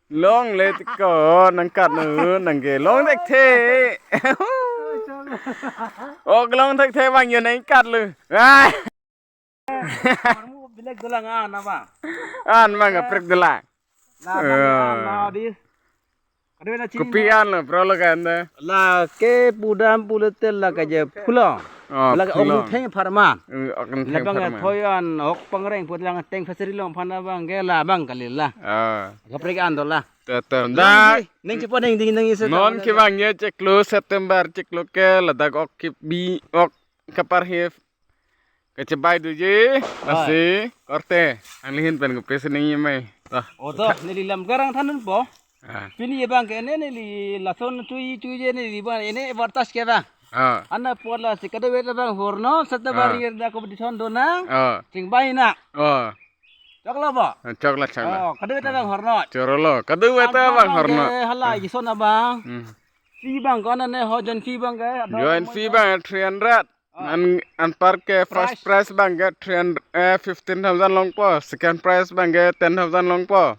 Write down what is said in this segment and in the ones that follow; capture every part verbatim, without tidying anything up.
Longle tik ko nangkat nu nangke long thekthe. Ok long thekthe bang yo nangkat lo. Ai. Bilek dolang an apa? An bang kaprek dolang. Nah, bang, eh, an mau di. Kadokave na chini. Kopi an lo bro lo kan de. La ke pudam puletel la kaje phulo. Oh, la ke phulo. Ok theng pharma. Eh, ok theng pharma. La bang thoi an ok pangreng put lang teng fishery along aphan bang ke la bang kali la. Ah. Kaprek an dolang. Tetem dak. Ning chepo ning ding ning isi non ke bang ye chiklo September chiklo ke ladak ok kebi ok kaparhip. Kachebai doji, oi. Lasi, korte, anglihin pen kopi si ningje mai. Toh. Oh, toh, neli lam garang thanun po. Ah. Pini ye bang ke ne neli lason tui tui je neli bang ne advertise ke bang. Ah. Ana pola si kadokave ta bang horno, seta, ah, bari da competition do nang. Ah. Chingbai nang. Ah. Choklo po? Ah, choklo, choklo. Oh, kadokave ta bang horno. Chorolo, kadokave ta bang horno. Hala, ah, ison abang. Hmm. Fee bang ko ana ne ho join fee bang ke. Join fee bang three hundred. Ah. An, anpar ke first prize, prize bang ke three hundred, eh, fifteen thousand longpo, second prize bang ke ten thousand longpo.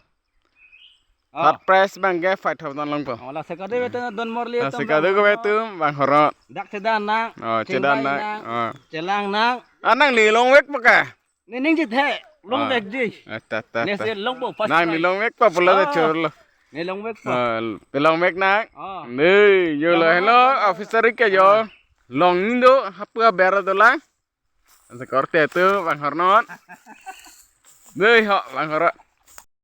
Ah. Third prize bang ke five thousand longpo. Oh, la si kadokave ta don morli. La si kadokave ta bang horno. Dak chedan nang. Oh, chedan nang. Chingbai nang. Oh. Chelang nang. Ah, nangli longvekpo ke? Ne ning chethe, longvekji. Ah, ta, ta, ne ta. Si longpo first prize. Nangli longvekpo pulo ta, ah, chorolo. Ne longvekpo. Ah, longvek nang. Ah. Ne, yo lo, hello, officer ke yo. Ah. Long indo, hapu aber dolang. Asa korte ta bang horno. Ne ho, bang horno.